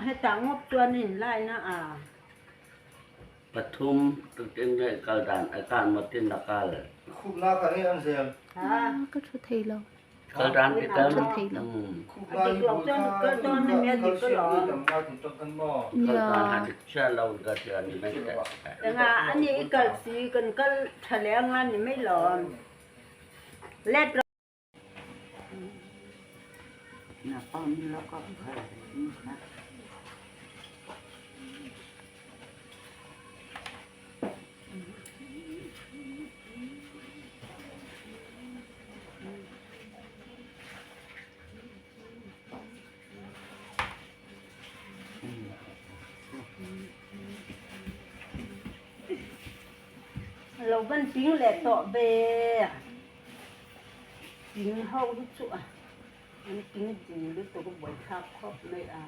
Hetah ngawt chuan a inlaina a. Pathum tutin nge kal dan a kan matin a kal. Khup na ka nge an zel. Ka thu thei lo. Kal dan ti kan. Thu thei lo. Khup na hi bul kha calcium i tam na ti tak kan maw. Kal dan ha dik chia lo ka ti ani mai te. Enga ani i kal si kan kal tha leh anga ni mai lo. Let Lo van ping leh tawh ve. Ping ho hi chu a an ping ding lutuk a buaithlak khawp mai a.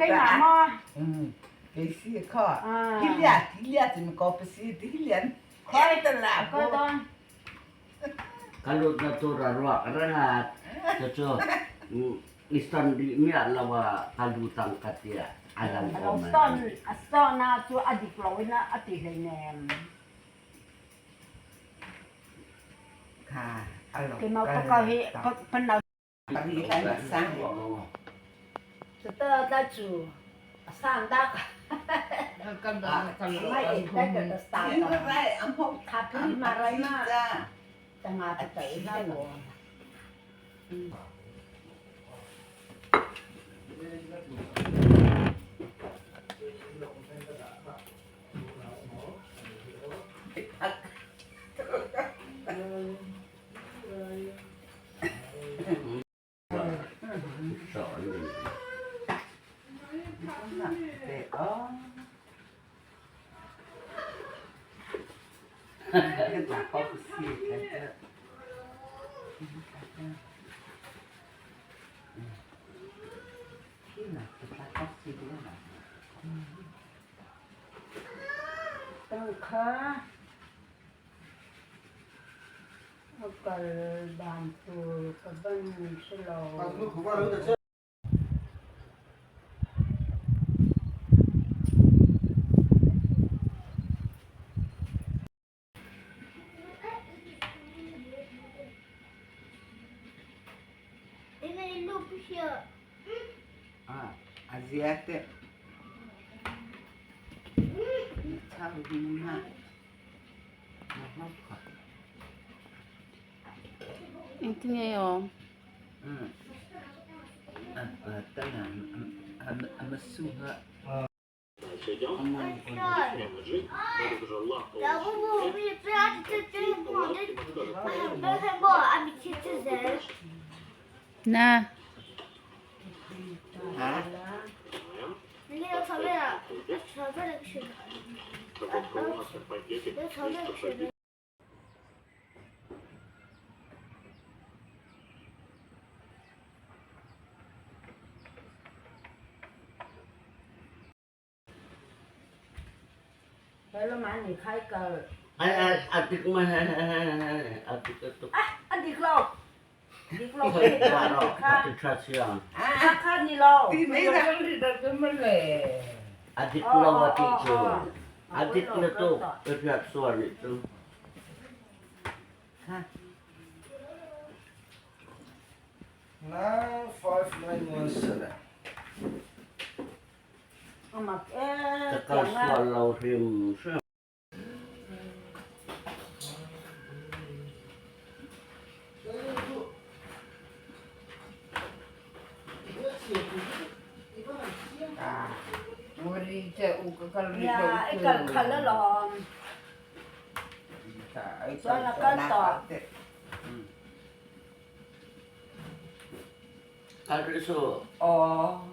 Keimah maw? Ka lut na tur a ruak reng a, cucu i son dih miah lo ah ka lut ang ka ti a lang ko mai. A sona cu a dik lo in a ti hleinem. Keimah ka hi kan nau Cuta cu a sang dak. Mai in dai ka stang. Kha phi ma rai ma. Tanga ta tai na lo. Tangka A kal dan tur ka ban hre lo. Engtin nge awm? Na. Ai ai a dik ma he he he a dik a tuk. A dik lo. Dik lo kha. A ti tha sia. Kha kha ni lo. A dik lo a ti cu. A dik na tuk ka hriat sual nih cu. 95917. Ka kal sual lo hrimhrim. Che u ka kal rih Nia, lo i chu. kal khalh alawm. Chuan a kal tawh. Kal rih suh. Aw.